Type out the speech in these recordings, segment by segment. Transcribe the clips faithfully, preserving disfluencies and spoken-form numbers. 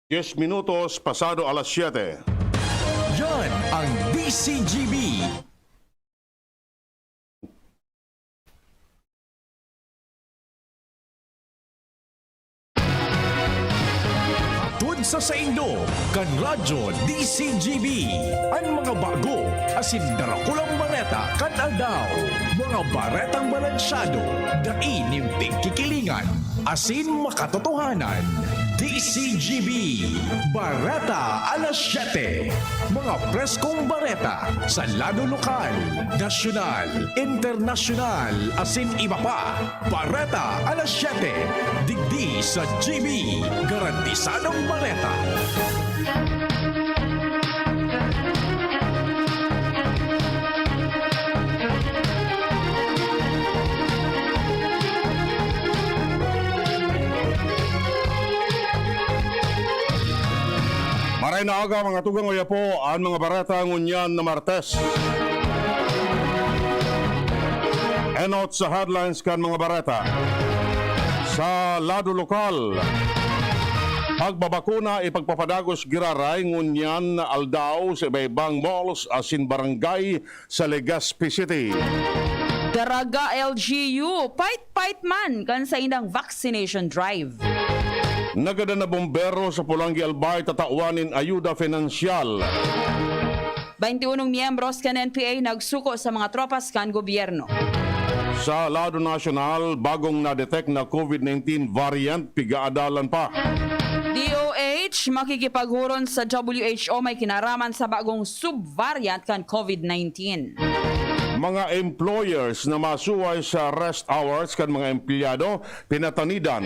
Diez minutos pasado alas siyete. Yan ang D C G B. Hatod sa saindo kan Radyo D C G B, an mga bago asin darakulang bareta kan aldaw. Mga baretang balansyado, dai nin pigkikilingan, asin makatotohanan. D C G B, Bareta alas siyete. Mga preskong bareta sa lado lokal, nasyonal, internasyonal, asin iba pa. Bareta alas siyete, digdi sa G B, garantisadong bareta. Maray na aga, mga tugang, oya po an mga bareta ngunyan na Martes. Enot sa headlines kan mga bareta. Sa lado lokal, pagbabakuna ipagpapadagos giraray ngunyan na aldaw sa iba-ibang malls asin barangay sa Legazpi City. Daraga L G U, pait-pait man kan saindang vaccination drive. Nagadan na bombero sa Polangui, Albay tatawan nin ayuda finansyal. Bainti unong miyembros kan N P A nagsuko sa mga tropas kan gobyerno. Sa lado nasyonal, bagong na-detect na COVID nineteen variant pigaadalan pa. D O H makikipaghuron sa W H O may kinaraman sa bagong subvariant kan COVID nineteen. Mga employers na masuway sa rest hours kan mga empleyado, pinatanidan.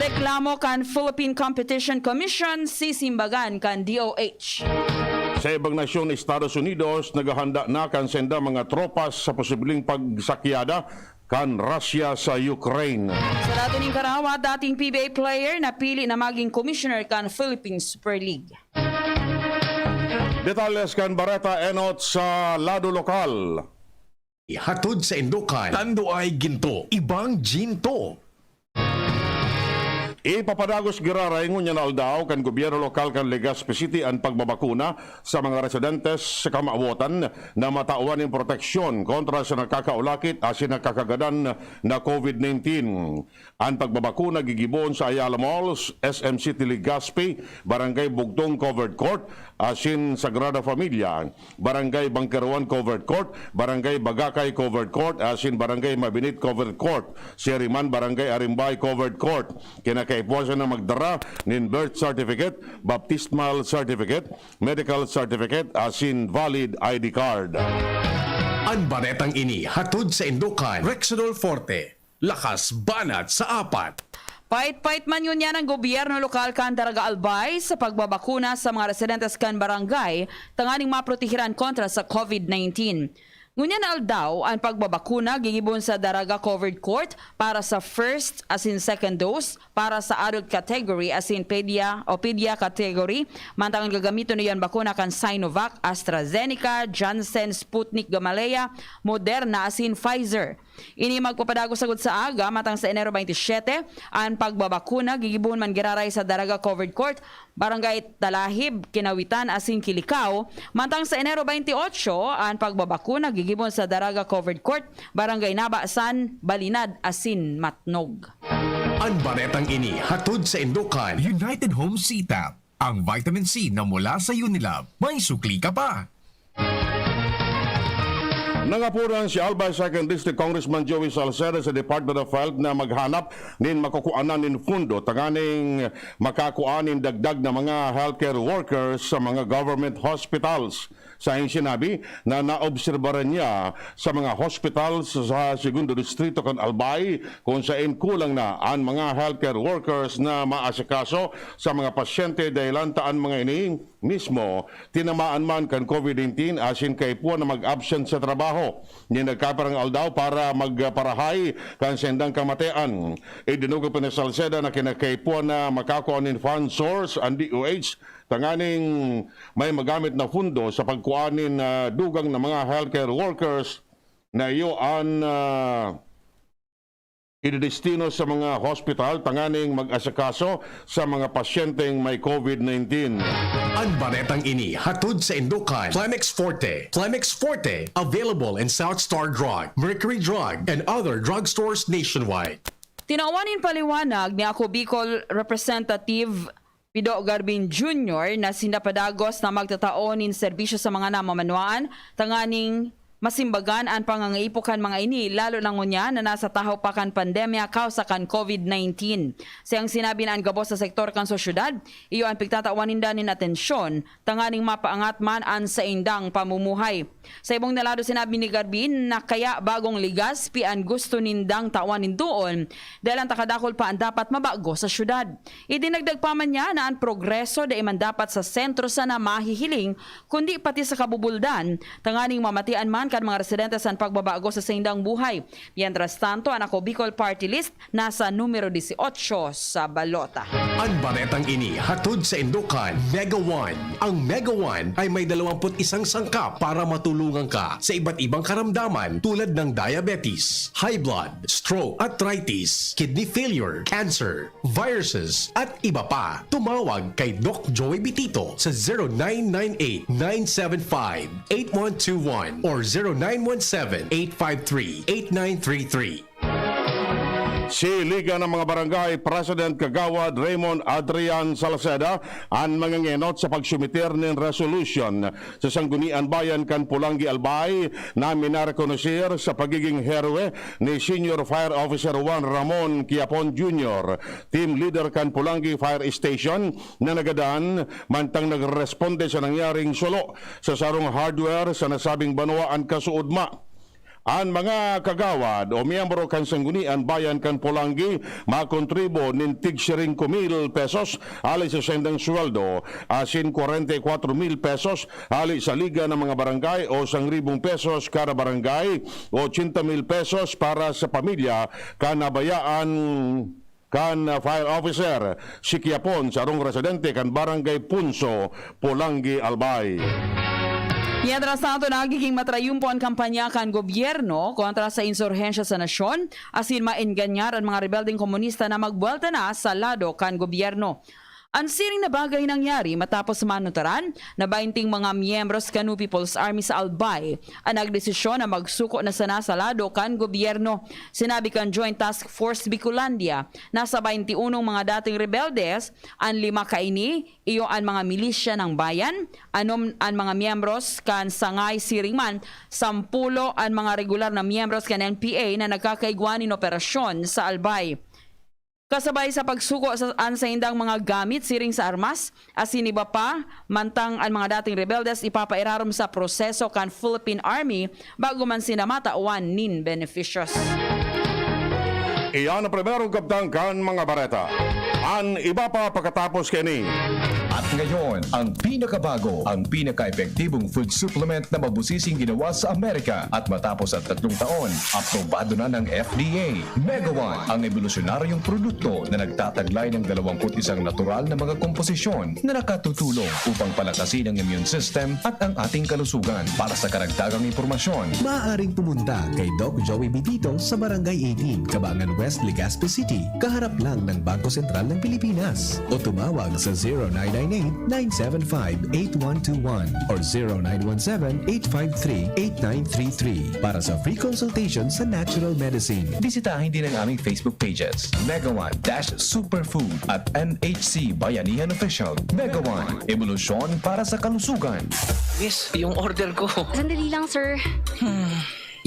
Reklamo kan Philippine Competition Commission, sisimbagan kan D O H. Sa ibang nasyon, Estados Unidos, naghahanda na kan saindang mga tropas sa posibleng pagsakyada kan Russia sa Ukraine. Sa lado nin karawat, dating P B A player napili na maging commissioner kan Philippine Super League. Detalles kan Bareta enot sa lado lokal. Ihatod sa indokan, tando ay ginto, ibang ginto. Ipapadagos giraray ngunyan na aldaw kan gobyerno lokal kan Legazpi City an pagbabakuna sa mga residentes sa kamawotan na matawan nin proteksyon kontra sa nakakaulakit asin nakakagadan na COVID nineteen. An pagbabakuna gigibohon sa Ayala Malls, S M City Legazpi, Barangay Bugtong Covered Court, asin Sagrada Familia, Barangay Bangkeruan Covered Court, Barangay Bagakay Covered Court, asin Barangay Mabinit Covered Court. Siring man, Barangay Arimbay Covered Court. Kinakaipuhan na magdara nin birth certificate, baptismal certificate, medical certificate, asin valid I D card. An baretang ini hatod sa indokan, Rexidol Forte, lakas banat sa apat. Pait-pait man ngunyan an gobyerno lokal kan Daraga Albay sa pagbabakuna sa mga residentes kan barangay tanganing maprotehiran kontra sa COVID nineteen. Ngunyan na aldaw, an pagbabakuna gigibohon sa Daraga Covered Court para sa first asin second dose para sa adult category asin pedia o pedia category, mantang an gagamiton na iyan bakuna kan Sinovac, AstraZeneca, Janssen, Sputnik, Gamaleya, Moderna asin Pfizer. Ini magpapadagos sagkod sa aga, mantang sa Enero twenty-seven, an pagbabakuna gigibohon man giraray sa Daraga Covered Court, Barangay Talahib, Kinawitan asin Kilikao, mantang sa Enero twenty-eight, an pagbabakuna gigibohon sa Daraga Covered Court, Barangay Nabasan, Balinad asin Matnog. An baretang ini hatod sa indokan, United Home C tap, ang vitamin C na mula sa Unilab. May sukli ka pa! Nangaponan si Albay Second District Congressman Joey Salceda sa Department of Health na maghanap nin makukuanan nin pundo tanganing makakua nin dagdag na mga healthcare workers sa mga government hospitals. Sa iyang sinabi na naobserbaran niya sa mga hospitals sa Segundo Distrito kan Albay kung saen kulang na an mga healthcare workers na maasikaso sa mga pasyente dahelan ta an mga ini mismo tinamaan man kan COVID nineteen asin kaipuhan na mag-absent sa trabaho nin nagkapirang aldaw para magparahay kan saindang kamatian. Idinugog pa ni Salceda na kinakaipuhan na makakua nin fund source an D O H tanganing may magamit na pundo sa pagkua nin, ah, dugang na mga healthcare workers na iyo an, ah, idedestino sa mga hospital tanganing mag-asikaso sa mga pasyenteng may COVID nineteen. An baretang ini hatod sa Indokan, Clemex Forte. Clemex Forte, available in South Star Drug, Mercury Drug, and other drugstores nationwide. Tinawan nin paliwanag ni Ako Bicol Representative Pido Garbin Junior na sinda padagos na magtatao nin serbisyo sa mga namamanwaan tanganing masimbagan an pangangaipo kan mga ini, lalo na ngunyan na nasa tahaw pa kan pandemya kausa kan COVID nineteen. Sa iyang sinabi na an gabos sa sektor kan sosyedad, iyo an pigtatawan ninda nin atensyon tanganing mapaangat man an saindang pamumuhay. Sa ibong na lado, sinabi ni Garbin na kaya bagong Legazpi an gusto nindang tawan nin duon dahil an takadakul pa an dapat mabago sa syudad. Idinagdag pa man niya na an progreso dai man dapat sa sentro sana mahihiling, kundi pati sa kabubuldan, tanganing mamatian man kan mga residente san pagbabago sa saindang buhay. Mientras tanto, an Ako Bicol Party List nasa numero dieciocho sa balota. An baretang ini hatod sa Indokan, Mega One. Ang Mega One ay may dalawampu't isang sangkap para matulungan ka sa iba't ibang karamdaman tulad ng diabetes, high blood, stroke, arthritis, kidney failure, cancer, viruses, at iba pa. Tumawag kay Doc Joey Bitito sa zero nine nine eight, nine seven five, eight one two one or zero nine one seven, eight five three, eight nine three three. Si Liga ng mga Barangay President Kagawad Raymond Adrian Salceda an mangangenot sa pagsumiter nin resolusyon sa Sanggunian Bayan kan Polangui, Albay na minarekonoser sa pagiging heroe ni Senior Fire Officer Juan Ramon Quiapon Junior, team leader kan Polangui Fire Station, na nagadan mantang nagresponde sa nangyaring sulo sa sarong hardware sa nasabing banwa an kasuodma. An mga kagawad o miyembro kan Sanggunian Bayan kan Polangui makontribo nin tig singko mil pesos hali sa saindang sweldo, asin kwarenta y kwatro mil pesos hali sa Liga ng mga Barangay o sangribong pesos kada barangay, ochenta mil pesos para sa pamilya kan nabayaan kan, ah, fire officer, si Kiapon, sarong residente kan Barangay Punso, Polangui, Albay. Mientras tanto, nagiging matrayumpo an kampanya kan gobyerno kontra sa insurhensya sa nasyon, asin maenganyar an mga rebeldeng komunista na magbuwelta na sa lado kan gobyerno. An siring na bagay nangyari matapos manutaran na baynting mga miyembros kan New People's Army sa Albay an nagdesisyon na magsuko na sana sa lado kan gobyerno. Sinabi kan Joint Task Force Bicolandia na sa baynti unong mga dating rebeldes, an lima kaini, iyo an mga milisya ng bayan, anom an mga miyembros kan sangay, siring man, sampulo an mga regular na miyembros kan N P A na nagkakaigwa nin operasyon sa Albay. Kasabay sa pagsuko sa, an saindang mga gamit siring sa armas, asin iba pa, mantang an mga dating rebeldes ipapairarom sa proseso kan Philippine Army bago man sinda matawan nin benepisyos. Iyan ang primerong kabtang kan mga bareta. An iba pa pakatapos kaini. At ngayon, ang pinakabago, ang pinaka-epektibong food supplement na mabusising ginawa sa Amerika. At matapos ang tatlong taon, aprobado na ng F D A. Mega One, ang ebolusyonaryong produkto na nagtataglay ng dalawampu't isang natural na mga komposisyon na nakatutulong upang palakasin ang immune system at ang ating kalusugan. Para sa karagdagang impormasyon, maaaring pumunta kay Doc Joey Bitito sa Barangay eighteen, Cabangan West, Legazpi City, kaharap lang ng Bangko Sentral ng Pilipinas. O tumawag sa zero nine nine eight, nine seven five, eight one two one or zero nine one seven, eight five three, eight nine three three para sa free consultation sa natural medicine. Bisitahin din ang aming Facebook pages, Mega One dash Superfood at M H C Bayanihan Official. Mega One, ebolusyon para sa kalusugan. Miss, yung order ko. Sandali lang, sir.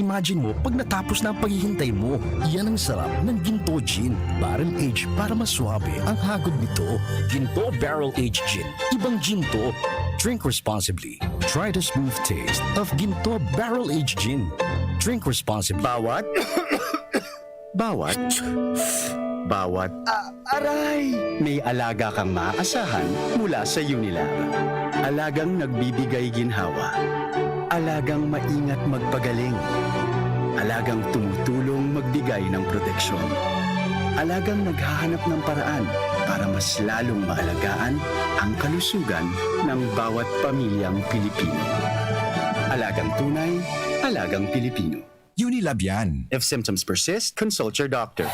Imagine mo, pag natapos na ang paghihintay mo, yan ang sarap ng Ginto Gin. Barrel Age para mas suabe ang hagod nito. Ginto Barrel Age Gin. Ibang Ginto. Drink responsibly. Try the smooth taste of Ginto Barrel Age Gin. Drink responsibly. Bawat, bawat, bawat. Ah, aray! May alaga kang maaasahan mula sa Unilag. Alagang nagbibigay ginhawa. Alagang maingat magpagaling. Alagang tumutulong magbigay ng proteksyon. Alagang naghahanap ng paraan para mas lalong maalagaan ang kalusugan ng bawat pamilyang Pilipino. Alagang tunay, alagang Pilipino. Unilab yan. If symptoms persist, consult your doctor.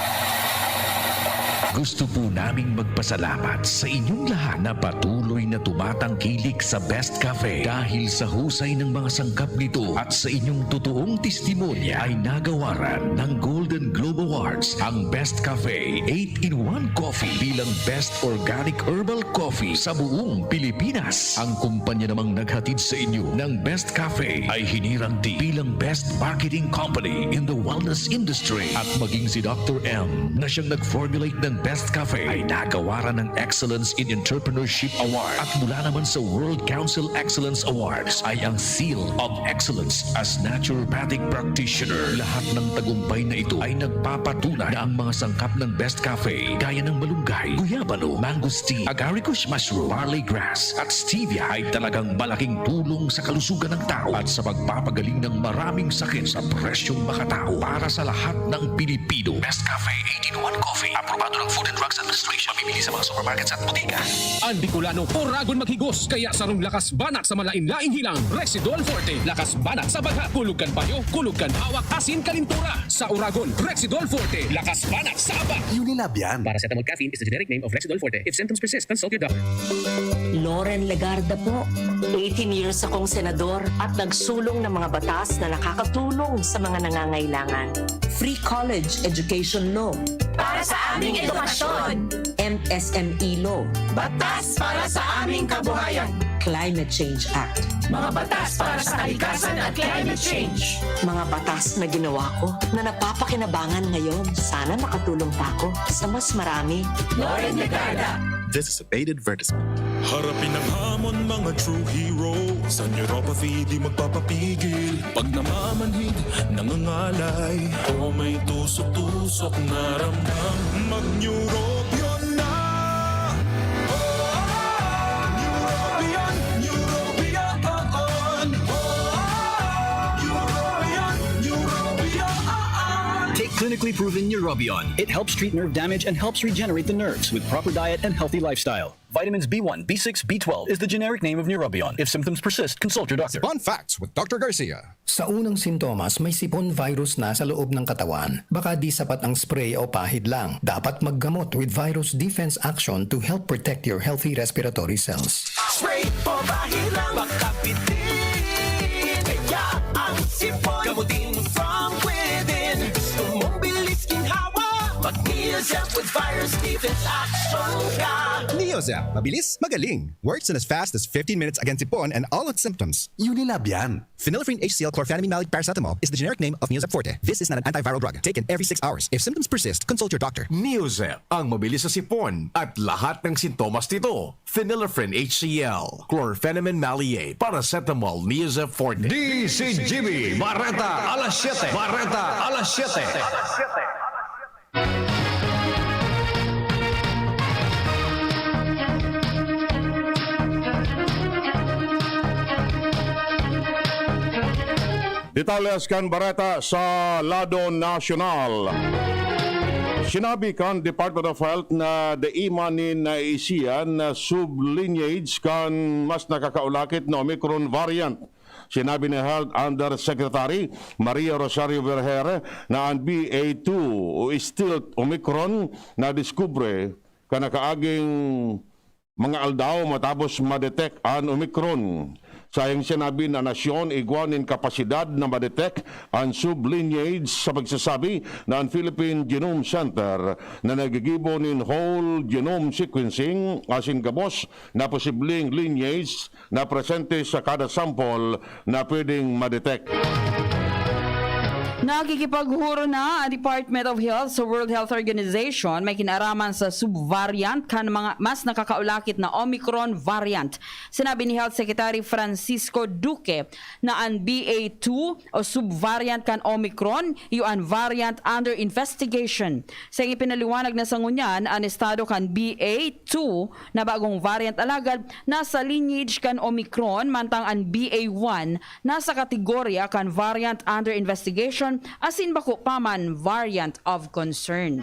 Gusto po naming magpasalamat sa inyong lahat na patuloy na tumatangkilik sa Best Cafe. Dahil sa husay ng mga sangkap nito at sa inyong totoong testimonya ay nagawaran ng Golden Globe Awards ang Best Cafe eight-in-one Coffee bilang Best Organic Herbal Coffee sa buong Pilipinas. Ang kumpanya namang naghatid sa inyo ng Best Cafe ay hinirang din bilang Best Marketing Company in the Wellness Industry. At maging si Doctor M na siyang nag-formulate ng Best Cafe ay nagawaran ng Excellence in Entrepreneurship Award. At mula naman sa World Council Excellence Awards ay ang Seal of Excellence as Naturopathic Practitioner. Lahat ng tagumpay na ito ay nagpapatunay na ang mga sangkap ng Best Cafe, gaya ng malunggay, guyabano, mangosteen, agaricus mushroom, barley grass, at stevia ay talagang malaking tulong sa kalusugan ng tao at sa pagpapagaling ng maraming sakit sa presyong makatao. Para sa lahat ng Pilipino, Best Cafe eight-in-one Coffee, aprobado ng Food and Drugs Administration, mabibili sa mga supermarkets at botika. Ang Bicolano, oragon maghigos, kaya sarong lakas banat sa malain-laing hilang, Rexidol Forte. Lakas banat sa bagha, kulog kan payo, kulog kan hawak, asin kalintura. Sa oragon, Rexidol Forte. Lakas banat sa aba. Unilab yan. Paracetamol caffeine is the generic name of Rexidol Forte. If symptoms persist, consult your doctor. Loren Legarda po. Eighteen years akong senador at nagsulong ng mga batas na nakakatulong sa mga nangangailangan. Free college education law. Para sa aming edukasyon. M S M E law. Batas para sa aming kabuhayan. Climate Change Act. Mga batas para sa kalikasan at climate change. Mga batas na ginawa ko na napapakinabangan ngayon. Sana makatulong pa ako sa mas marami. Loren Legarda. This is a paid advertisement. Harapin ang hamon, mga true hero. Sa neuropathy, di magpapapigil. Pag namamanhid, nangangalay, o may tusok-tusok na ramdam, mag-Neurobion na! Neurobion, Neurobion, on! Neurobion, Neurobion, on! Take clinically proven Neurobion. It helps treat nerve damage and helps regenerate the nerves with proper diet and healthy lifestyle. Vitamins B one, B six, B twelve is the generic name of Neurobion. If symptoms persist, consult your doctor. On Facts with Doctor Garcia. Sa unang sintomas, may sipon virus na sa loob ng katawan. Baka di sapat ang spray o pahid lang. Dapat maggamot with Virus Defense Action to help protect your healthy respiratory cells. Spray o pahid lang, makapitin. Kaya ang sipon, gamutin from within. Gusto mong bilis ginhawa? Mag-Neozep with Virus Defense Action ka. Neozep, mabilis, magaling. Works in as fast as fifteen minutes against sipon and all its symptoms. Unilab yan. Phenylephrine H C L chlorphenamine maleate paracetamol is the generic name of Neozep Forte. This is not an antiviral drug. Taken every six hours. If symptoms persist, consult your doctor. Neozep, ang mabilis sa sipon at lahat ng sintomas nito. Phenylephrine H C L, chlorphenamine maleate, paracetamol, Neozep Forte. D C G B, Bareta, alas siyete. Bareta, alas siyete. Detalles kan bareta sa lado nasyonal. Sinabi kan Department of Health na dai man nin naisian na sublineage kan mas nakakaulakit na Omicron variant. Sinabi ni Health Undersecretary Maria Rosario Vergeire na an B A two o stealth Omicron nadiskubre kan nakaaging mga aldaw matapos ma-detect an Omicron. Sayang sinabi na nasyon igwa nin kapasidad na ma-detect an sublineage sa pagsasabi na an Philippine Genome Center na naggigibo nin whole genome sequencing asin gabos na posibleng lineage na presente sa kada sample na pwedeng ma-detect. Nakikipaghuro na ang Department of Health sa World Health Organization may kinaraman sa subvariant kan mga mas nakakaulakit na Omicron variant. Sinabi ni Health Secretary Francisco Duque na an B A two o subvariant kan Omicron iyo an variant under investigation. Sa ipinaliwanag na sa ngunyan, an estado kan B A two na bagong variant alagad nasa lineage kan Omicron, mantang an B A one nasa kategorya kan variant under investigation asin bako pa man variant of concern.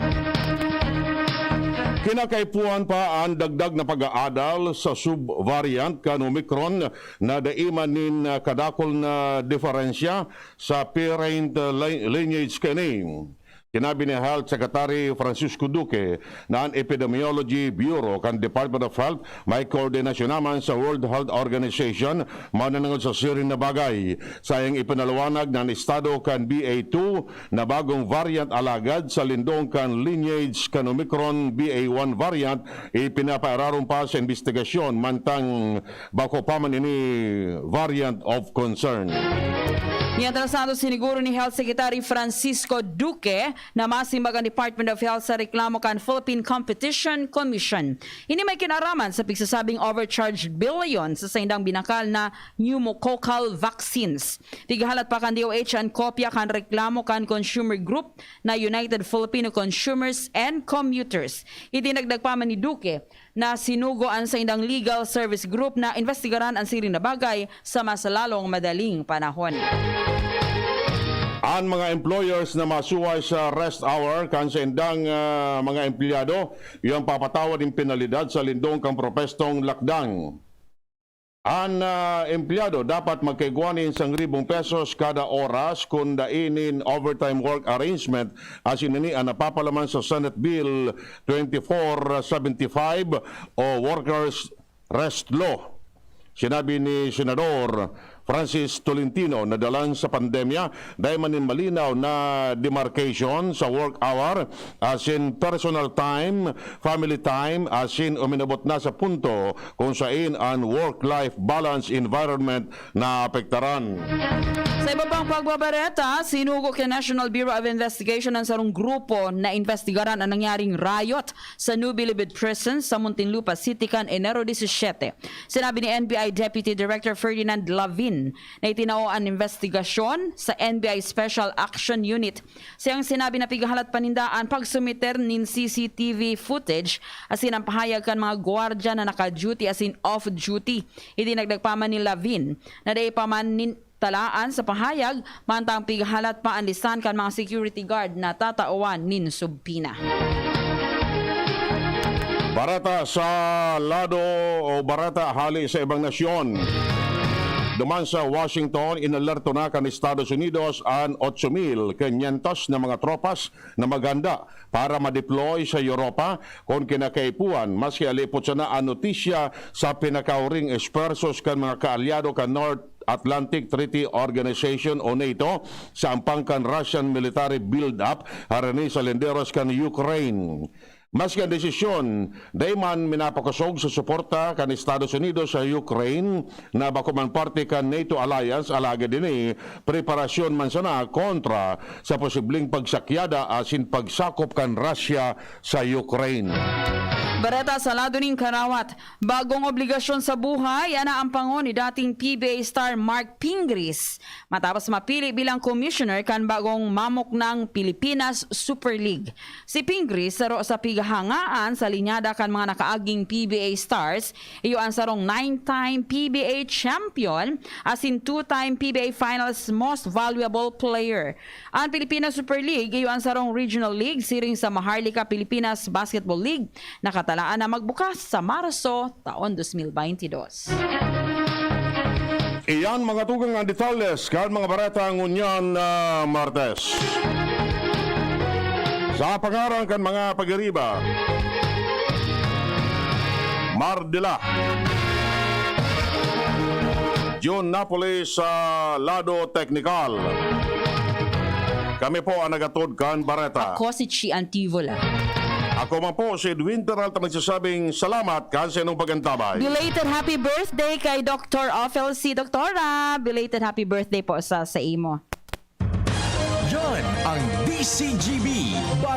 Kinakaipuhan pa an dagdag na pag-aadal sa sub-variant kan Omicron na dai man nin, ah, kadakul na diferensya sa parent, ah, li-, lineage kaini. Sinabi ni Health Secretary Francisco Duque na an Epidemiology Bureau kan Department of Health may koordinasyon naman sa World Health Organization, mananangod sa siring na bagay. Sayang ipinaliwanag na an estado kan B A two na bagong variant, alagad sa lindong kan lineage kan Omicron B A one variant, ipinapaararon pa sa imbestigasyon, mantang bako pa man ini variant of concern. Mientras tanto, siniguro ni Health Secretary Francisco Duque na masimbag an Department of Health sa reklamo kan Philippine Competition Commission. Ini may kinaraman sa pigsasabing overcharged billion sa saindang binakal na pneumococcal vaccines. Pighahalat pa kan D O H an kopya kan reklamo kan consumer group na United Filipino Consumers and Commuters. Idinagdag pa man ni Duque na sinugo an saindang legal service group na imbestigaran an siring na bagay sa mas lalong madaling panahon. An mga employers na masuway sa rest hour kan saindang, ah, mga empleyado, iyo an papatawad nin penalidad sa lindong kan propestong lakdang. An, ah, empleyado dapat magkaigwa nin sangribong pesos kada oras kun dai nin overtime work arrangement, asin ini an napapalaman sa Senate Bill twenty-four seventy-five o Workers' Rest Law. Sinabi ni Senador Francis Tolentino na dalan sa pandemya, dai man nin malinaw na demarcation sa work hour, asin personal time, family time, asin uminabot na sa punto kung sain an work-life balance environment naapektaran. Sa iba pang pagbabareta, sinugo kan National Bureau of Investigation an sarong grupo na imbestigaran an nangyaring riot sa New Bilibid Prison sa Muntinlupa City kan Enero disisiete. Sinabi ni N B I Deputy Director Ferdinand Lavin na itinao an imbestigasyon sa N B I Special Action Unit. Sa iyang sinabi na pighahalat pa ninda an pagsumiter nin C C T V footage asin an pahayag kan mga gwardya na naka-duty asin off-duty. Idinagdag pa man ni Lavin na dai pa man nin talaan sa pahayag, mantang pighahalat pa an listahan kan mga security guard na tatawan nin subpina. Bareta sa lado o bareta hali sa ibang nasyon. Duman sa Washington, inalerto na kan Estados Unidos an otso mil kinyentos na mga tropas na maghanda para ma-deploy sa Europa kun kinakaipuhan, maski alipot sana an notisya sa pinakauring espuwersos kan mga kaalyado kan North Atlantic Treaty Organization o NATO sa ampang kan Russian military build-up harani sa linderos kan Ukraine. Maski an desisyon dai man minapakosog sa suporta kan Estados Unidos sa Ukraine na bako man parte kan NATO alliance, alagad ini preparasyon man sana kontra sa posibleng pagsakyada asin pagsakop kan Russia sa Ukraine. Bareta sa lado nin karawat, bagong obligasyon sa buhay an naampangon ni dating P B A star Mark Pingris matapos mapili bilang commissioner kan bagong mamuknang Pilipinas Super League. Si Pingris saro sa pighangaan sa linyada kan mga nakaaging P B A stars, iyo an sarong nine-time P B A champion asin two-time P B A Finals Most Valuable Player. An Pilipinas Super League iyo an sarong regional league siring sa Maharlika Pilipinas Basketball League, nakatalaan na magbukas sa Marso taon dos mil baynte dos. Iyan, mga tugang, an detalyes kan mga bareta ngunyan na Martes. Sa pangaran kan mga pagiriba, Mardila, Jun Napoli sa lado teknikal. Kami po ang nagatod kan bareta. Ako si Chi Antivola. Ako man po si Edwin Peralta, nagsasabing salamat kan sa inyong pag-antabay. Belated happy birthday kay Doktor Ophel C. Doktora. Belated happy birthday po sa, sa imo. Yan ang D C G B.